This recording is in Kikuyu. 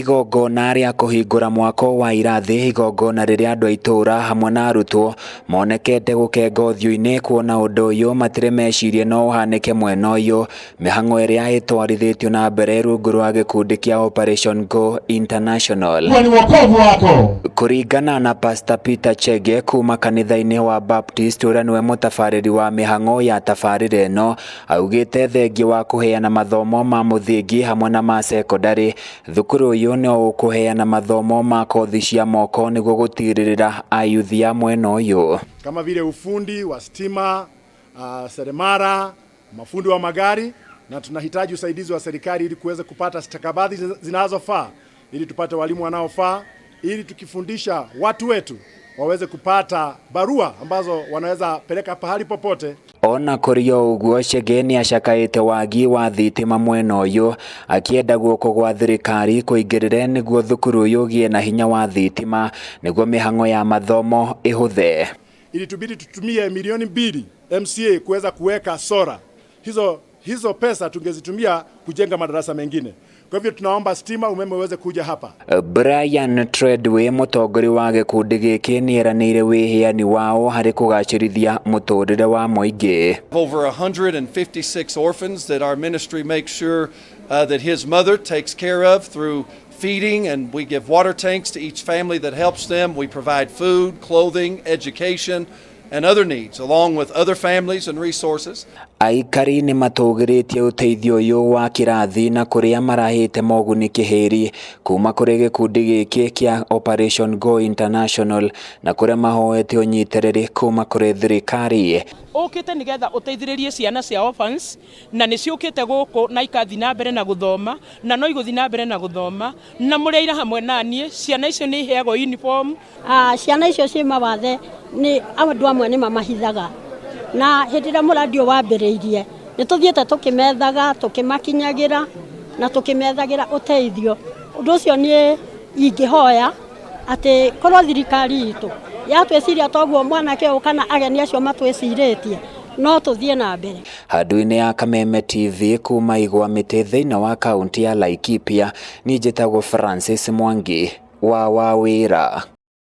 Igongona rĩa kũhingũra mwako wa irathi, igongona rĩrĩa andũ a itũũra hamwe na arutwo monekete gũkenga ũthiũ-inĩ kuona ũndũ ũyũ matirĩ mecirie no ũhanĩke mwena ũyũ. Mĩhang'o ĩrĩa ĩtwarithĩtio na mbere rungu rwa gĩkundi kĩa Operation Go International. Huo ni wokovu wako. Kũringana na Pastor Peter Chege kuma kanitha-inĩ wa Baptist ũrĩa nĩwe mũtabarĩri wa mĩhang'o ya tabarĩra ĩno, augĩte thengia wa kũheana mathomo ma mũthingi hamwe na ma cekondarĩ, thukuru ũyũ no ũkũheana mathomo ma kothi cia moko nĩguo gũtirĩrĩra ayuthi a mwena ũyũ. Kama vile ufundi wa stima, seremara, mafundi wa magari, na tunahitaji usaidizi wa serikali ili kuweza kupata stakabadhi zinazofaa ili tupate walimu wanaofaa ili tukifundisha watu wetu waweze kupata barua ambazo wanaweza peleka pahali popote. Ona kũrĩ o ũguo, Chege nĩacakaĩte wagi wa thitima mwena ũyũ, akĩenda guoko gwa thirikari kũingĩrĩre nĩguo thukuru ũyũ ũgĩe na hinya wa thitima nĩguo mĩhang'o ya mathomo ĩhũthe. Ilitubidi tutumie 2 milioni MCA kuweza kuweka solar. Hizo pesa tungezitumia kujenga madarasa mengine. Kwa hivyo tunaomba stima, umeme uweze kuja hapa. Brian Treadway, mũtongoria wa gĩkundi gĩkĩ, nĩeranĩire wĩheani wao harĩ kũgacĩrithia mũtũrĩre wa mũingĩ. Over 156 orphans that our ministry makes sure that his mother takes care of through feeding, and we give water tanks to each family that helps them. We provide food, clothing, education, and other needs, along with other families and resources. Aikari nĩ matũgĩrĩtie ũteithio ũyũ wa kĩrathi na kũrĩa marahĩte moguni kĩhĩri kuma kũrĩ gĩkundi gĩkĩ kĩa Operation Go International na kũrĩa mahoete ũnyitĩrĩri kuma kũrĩ thirikari. Ũkĩte nĩgetha ũteithĩrĩrie ciana cia orphans, na nĩ ciũkĩte gũkũ na ikathi na mbere na gũthoma, na no igũthiĩ na mbere na gũthoma, na mũrĩ hamwe na niĩ ciana icio nĩ iheagwo uniform. Ciana icio ciĩ mawathe, nĩ andũ amwe nĩ mamahithaga, na hĩndĩ ĩrĩa mũrandi ũyũ wambĩrĩirie nĩ tũthiĩte tũkĩmethaga, tũkĩmakinyagĩra na tũkĩmethagĩra ũteithio. Ũndũ ũcio niĩ ingĩhoya atĩ korwo thirikari itũ yatwĩciria toguo mwanake ũyũ kana ageni acio matwĩcirĩtie, no tũthiĩ na mbere. Handũ-inĩ ya Kameme TV kuma Igwa Mĩtĩ thĩinĩ wa kaunti ya Laikipia, niĩ njĩtagwo Francis Mwangi wa Wawĩra.